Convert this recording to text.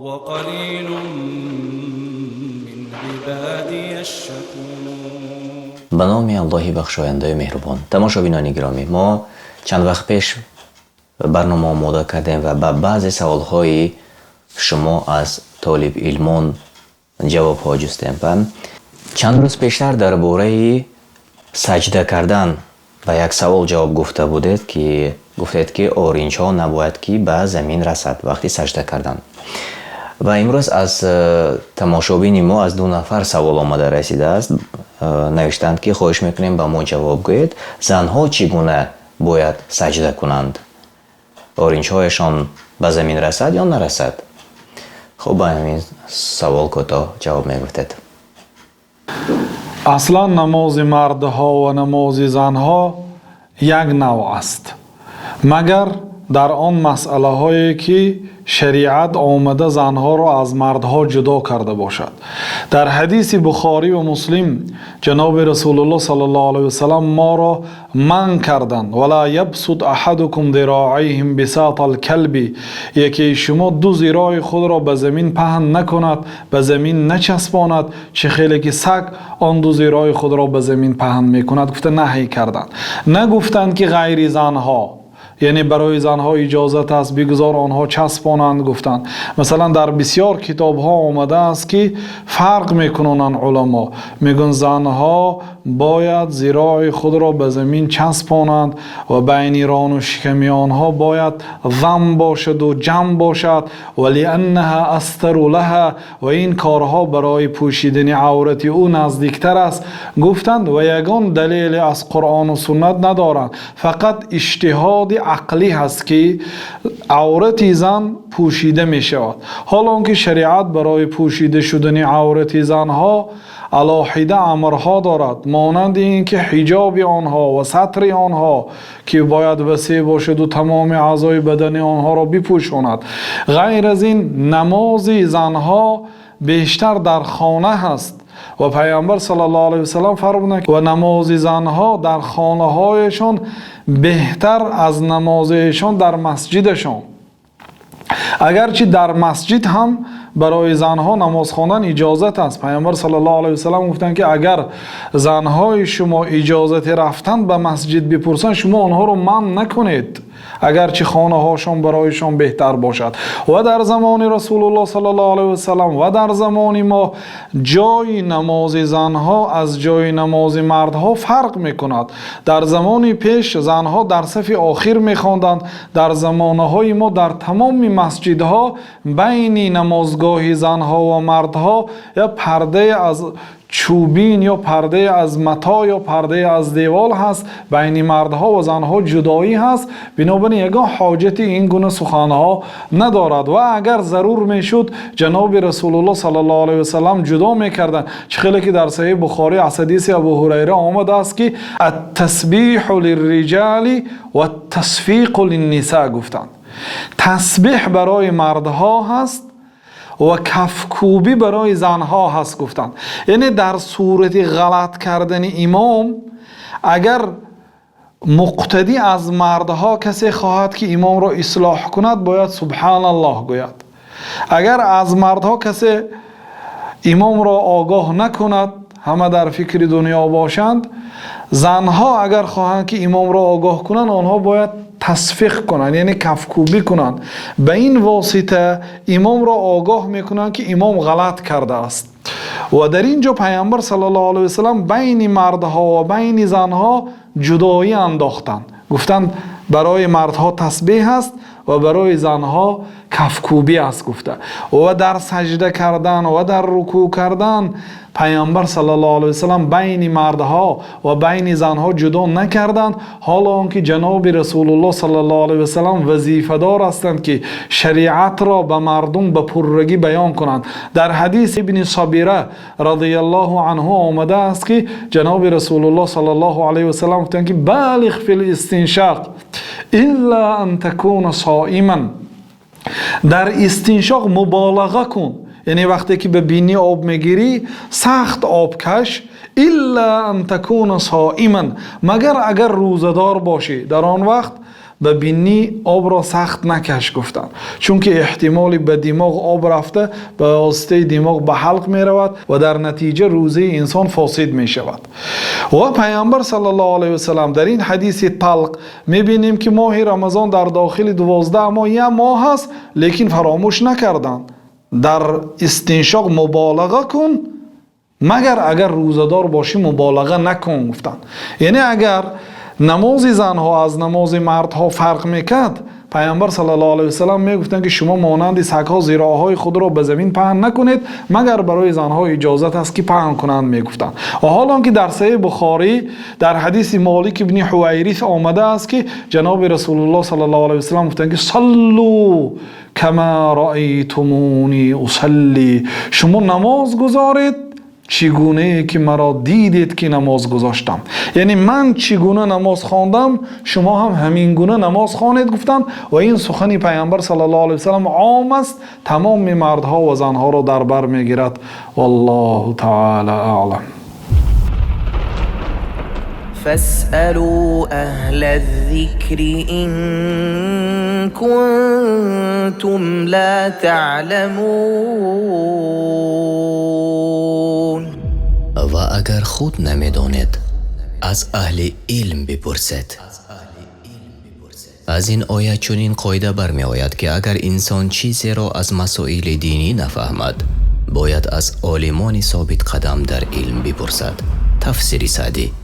وقليل من عبادي الشكور. Ба номи Аллоҳи бахшояндаи меҳрубон. Тамошобинони гиромӣ, мо чанд вақт пеш барнома омода кардем ва ба баъзе саволҳои шумо аз толибилмон ҷавобҳо ҷустем ва чанд рӯз пештар дар бораи саҷда кардан ба як савол ҷавоб гуфта будед, ки гуфтед, ки оринҷҳо набояд ки ба замин расад вақти саҷда кардан. Ва имрӯз аз тамошобини мо аз ду нафар савол омада расидааст. Навиштаанд, ки хоҳиш мекунем, ба мо ҷавоб гӯед, занҳо чӣ гуна бояд саҷда кунанд, оринҷҳояшон ба замин расад ё нарасад? Хуб, ба ҳамин савол кӯтоҳ ҷавоб мегуфтед. Аслан намози мардҳо ва намози занҳо як навъ аст, магар дар он масъалаҳое, ки шариат омада занҳоро аз мардҳо ҷудо карда бошад. Дар ҳадиси Бухорӣ ва Муслим ҷаноби Расулуллоҳ саллаллоҳу алайҳи васаллам моро манъ карданд: ولا يبسط أحدكم ذراعيه بساط الكلب. Яке шумо ду зирои худро ба замин паҳн накунад, ба замин начаспонад, чӣ хеле ки саг он ду зирои худро ба замин паҳн мекунад, гуфта наҳй карданд. Нагуфтанд, ки ғайри занҳо, яъне барои занҳо иҷозат аст, бигузор онҳо часпонанд, гуфтанд. Масалан, дар бисёр китобҳо омадааст, ки фарқ мекунонанд уламо, мегӯянд, занҳо бояд зирои худро ба замин часпонанд ва байни рону шиками онҳо бояд зам бошаду ҷамъ бошад ва لأنها أستر لها, ва ин корҳо барои пӯшидани аврати ӯ наздиктар аст, гуфтанд. Ва ягон далеле аз Қуръону суннат надоранд, фақат иҷтиҳоди ақлӣ ҳаст, ки аврати зан пӯшида мешавад, ҳоло он ки шариат барои пӯшида шудани аврати занҳо алоҳида амрҳо дорад, монанди ин ки ҳиҷоби онҳо ва сатри онҳо, ки бояд васеъ бошаду тамоми аъзои бадани онҳоро бипӯшонад. Ғайр аз ин, намози занҳо бештар дар хона ҳаст ва Пайғамбар саллаллоҳу алайҳи васаллам фармуданд, ва намози занҳо дар хонаҳояшон беҳтар аз намози эшон дар масҷидашон, агарчи дар масҷид ҳам барои занҳо намоз хондан иҷозат аст. Пайғамбар саллаллоҳу алайҳи васаллам гуфтанд, ки агар занҳои шумо иҷозати рафтан ба масҷид бипурсанд, шумо онҳоро манъ накунед, агарчи хонаҳошон бароишон беҳтар бошад. Ва дар замони Расулуллоҳ саллаллоҳу алайҳи васаллам ва дар замони мо ҷои намози занҳо аз ҷои намози мардҳо фарқ мекунад. Дар замони пеш занҳо дар сафи охир мехонданд. Дар замонаҳои мо дар тамоми масҷидҳо байни намозгоҳи занҳо ва мардҳо як пардае аз чӯбин ё пардае аз мато ё пардае аз девол ҳаст, байни мардҳо ва занҳо ҷудоӣ ҳаст. Бинобар ин ягон ҳоҷати ин гуна суханҳо надорад. Ва агар зарур мешуд, ҷаноби Расулуллоҳ саллаллоҳу алайҳи васаллам ҷудо мекарданд, чӣ хеле ки дар Саҳиҳи Бухорӣ аз ҳадиси Абу Ҳурайра омадааст, ки التسبيح للرجال والتصفيق للنساء гуфтанд. Тасбеҳ барои мардҳо ҳаст ва кафкӯбӣ барои занҳо ҳаст, гуфтанд. Яъне дар сурати ғалат кардани имом, агар муқтадӣ аз мардҳо касе хоҳад, ки имомро ислоҳ кунад, бояд субҳаналлоҳ гӯяд. Агар аз мардҳо касе имомро огоҳ накунад, ҳама дар фикри дунё бошанд, занҳо агар хоҳанд, ки имомро огоҳ кунанд, онҳо бояд тасфиқ кунанд, яъне кафкӯбӣ кунанд. Ба ин восита имомро огоҳ мекунанд, ки имом ғалат кардааст. Ва дар ин ҷо Пайғамбар саллаллоҳу алайҳи васаллам байни мардҳо ва байни занҳо ҷудоӣ андохтанд, гуфтанд, барои мардҳо тасбеҳ аст ва барои занҳо кафкӯбӣ аст, гуфта. Ва дар саҷда кардан ва дар рукӯъ кардан Пайғамбар саллаллоҳу алайҳи васаллам байни мардҳо ва байни занҳо ҷудо накарданд, ҳоло он ки ҷаноби Расулуллоҳ саллаллоҳу алайҳи васаллам вазифадор ҳастанд, ки шариатро ба мардум ба пуррагӣ баён кунанд. Дар ҳадис Ибни Сабира радиаллоҳу анҳу омадааст, ки ҷаноби Расулуллоҳ саллаллоҳу алайҳи васаллам гуфтанд, ки بالغ في الاستنشاق إلا أن تكون صائما. Дар истиншоқ муболаға кун, яъне вақте ки ба бинӣ об мегирӣ, сахт об каш. إلا أن تكون صائما, магар агар рӯзадор бошӣ, дар он вақт Ба бинӣ обро сахт накаш, гуфтанд, чунки эҳтимоли ба димоғ об рафта, ба воситаи димоғ ба ҳалқ меравад ва дар натиҷа рӯзаи инсон фосид мешавад. Ва Пайғамбар саллаллоҳу алайҳи васаллам дар ин ҳадиси талқ мебинем, ки моҳи Рамазон дар дохили 12 моҳ як моҳ аст, лекин фаромӯш накарданд: дар истиншоқ муболаға кун, магар агар рӯзадор бошӣ, муболаға накун, гуфтанд. Яъне агар намози занҳо аз намози мардҳо фарқ мекард, Пайғамбар саллаллоҳу алайҳи васаллам мегуфтанд, ки шумо монанди сагҳо зироъҳои худро ба замин паҳн накунед, магар барои занҳо иҷозат аст, ки паҳн кунанд, мегуфтанд. Ва ҳол он ки дар Саҳеҳи Бухорӣ дар ҳадиси Молик ибни Ҳувайрис омадааст, ки ҷаноби Расулуллоҳ саллаллоҳу алайҳи васаллам гуфтанд, ки صلوا كما رأيتموني أصلي, шумо намоз гузоред, чӣ гунае ки маро дидед, ки намоз гузоштам. Яъне ман чӣ гуна намоз хондам, шумо ҳам ҳамин гуна намоз хонед, гуфтанд. Ва ин сухани Пайғамбар саллаллоҳу алайҳи васаллам ом аст, тамоми мардҳо ва занҳоро дар бар мегирад. Валлоҳу таъала аълам. فاسألوا أهل الذكر إن كنتم لا تعلمون. Ва агар худ намедонед, аз аҳли илм бипурсед. Аз ин оят чунин қоида бармеояд, ки агар инсон чизеро аз масоили динӣ нафаҳмад, бояд аз олимони собитқадам дар илм бипурсад. Тафсири Саъдӣ.